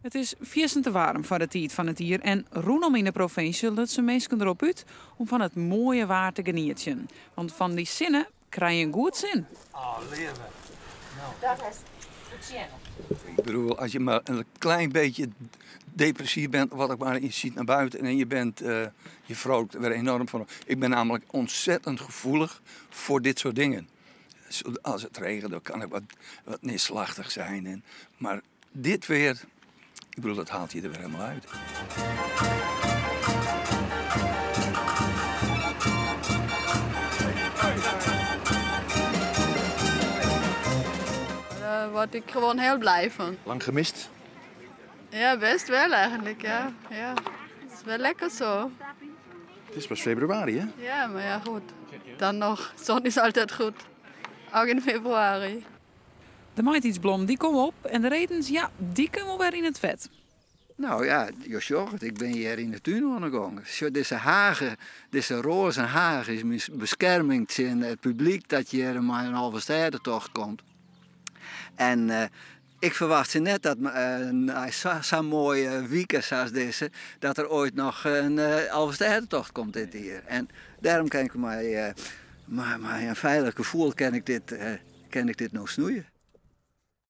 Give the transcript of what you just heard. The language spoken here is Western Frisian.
It is fierstente waarm foar de tiid fan it jier en rûnom yn de provinsje lutsen minsken derop út om fan it moaie waar te genietsjen. Want fan dy sinne krije je in goed sin. Oh, leave. Dat hast fertsjinne. Ik bedoel, als je maar een klein beetje depressief bent, wat ik maar, je ziet naar buiten en je bent, je vrolijkt er weer enorm van. Ik ben namelijk ontzettend gevoelig voor dit soort dingen. Als het regent, dan kan ik wat neerslachtig zijn. Maar dit weer, ik bedoel, dat haalt je er weer helemaal uit. Daar word ik gewoon heel blij van. Lang gemist? Ja, best wel eigenlijk, ja. Ja. Het is wel lekker zo. Het is pas februari, hè? Ja, maar ja, goed. Dan nog, zon is altijd goed. Ook in februari. De maitiidsblom die komt op en de redens, ja, die kunnen we weer in het vet. Nou ja, jo sjogge it, ik bin hjir yn de tún oan de gong. Sjoch, dizze hage, dizze roazenhage is myn beskerming tsjin it publyk dat hjir mei in Alvestêdetocht komt. En ik ferwachtsje net dat nei sa'n moaie wike sa as dizze, dat der oait noch in Alvestêdetocht komt dit jier. En dêrom kin ik mei in feilich gefoel kin ik dit, kin ik dit no snoeie.